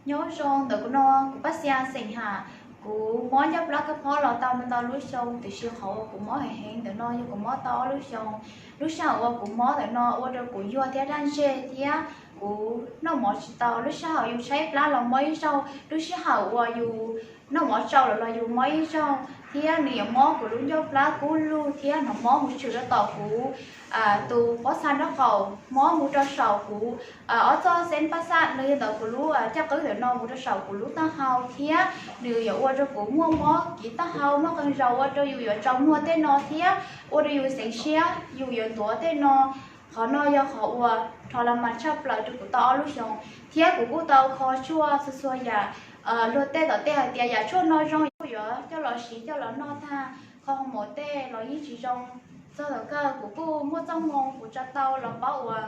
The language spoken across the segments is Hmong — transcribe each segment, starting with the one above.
Nyob zoo ntawm kuv no, kuv Paj Xia xeem Ham. Kuv mob ncauj plab kab phob los tau ntau lub xyoo, tiam sis qhov uas kuv mob heev heev ntawm no yog kuv mob tau ob lub xyoo. Lub sij hawm uas kuv mob ntawm no ua rau kuv yuag thiab daj ntseg thiab kuv noj mov tsis tau. Lub sij hawm yus tshaib plab los mob ib zaug, lub sij hawm uas yus noj mov tsau lawm los yus mob ib zaug, thiab nws yuav mob kuv lub ncauj plab kub lug thiab hnov mob mus tshwm rau tom kuv tus pob txha nraub qaum, mob mus rau saum kuv ob txoj xeeb paj xaj los yog ntawm kuv lub caj qwb ntawm no mus rau saum kuv lub taub hau thiab nws yuav ua rau kuv muaj mob kiv taub hau, mob qee zaus ua rau yus yuav tsaus muag tej no thiab ua rau yus xeev siab, yus yuav ntuav tej no. Qhov no yog qhov uas rho la mas tshaj plaws rau kuv tau ob lub xyoos, thiab kuv kuj tau kho tshuaj txhua txhua yam. Luag tej tom tej hais tias yam tshuaj no zoo, kuj yuav coj los siv coj los noj tag, kho hoo maum tej los yeej tsis zoo. Txog thaum kawg kuv kuj muaj txoj hmoo kuv tsa tau los paub uas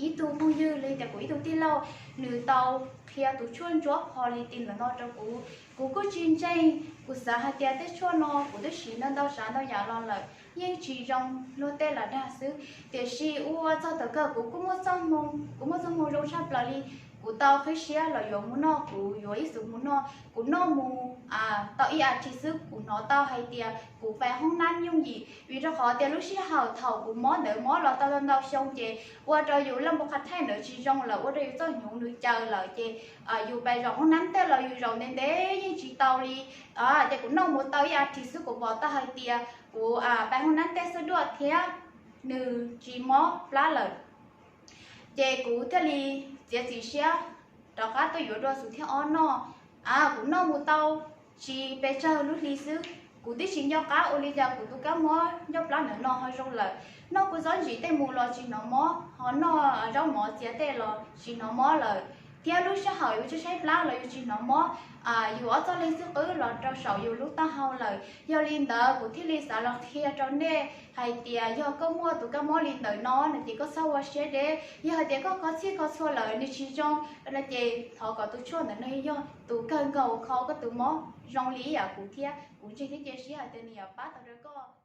ib tug phooj ywg li tias kuv ib tug tij laug, nws tau qhia tus tshuaj ntsuab qho li ti ntawm no rau kuv. Kuv kuj tsis ntseeg, kuv xav hais tias tej tshuaj no kuv twb siv ntau ntau tsav ntau yam los lawm yeej tsis zoo, luag tej lam dag xwb. Tiam sis ua txog thaum kawg kuv kuj muaj txoj hmoo, kuv muaj txoj hmoo zoo tshaj plaws li. Kuv tau qhib siab los yuav mus noj, kuv yuav ib xus mus noj. Kuv noj mus tau ib as thiv xwb kuv hnov tau hais tias kuv pais hoob nab yooj yim, vim rau qhov tias lub sij hawm thaum kuv mob ntawd mob los tau ntau xyoo ces ua rau yus laj npau qha thaij ntawd tsis zoo lawm, ua rau yus txoj hnyuv nws caws lawm ces yus pais zaum hoob nab tej los yus zaum ntev ntev yeej tsis tau li. Ces kuv noj mus tau ib as thiv xwb kuv pom tau hais tias kuv pais hoob nab tej xwb dua thiab nws tsis mob plab lawm. Ces kuv thiaj li txiav txim siab rov qab tuaj yuav dua xus thib ob noj. Kuv noj mus tau tsis pes tsawg lub hli xwb, kuv twb tsis nco qab ua li cas kuv tus kab mob ncauj plab ntawm no ho zoo lawm. Noj kua txob ntsim tej mus los tsis hnov mob, ho noj zaub mov txias tej los tsis hnov mob lawm. Thiab lub sij hawm yus tshaib tshaib plab los yus tsis hnov mob, yus ob txoj leg xwb qwb los rau saum yus lub taub hau lawm. Yog li ntawd kuv thiaj li xav los qhia rau nej hais tias yog koj muaj tus kab mob li ntawm no no ces koj txhob ua siab deb. Yog hais tias koj kho txhij kho txhua lawm nws tsis zoo no ces thov kom tus tshuaj ntawm no yog tus kawg nkaus kho koj tus mob zoo li ib yam kuv thiab. Kuv ntseeg thiab cia siab hais tias nws yuav pab tau rau koj.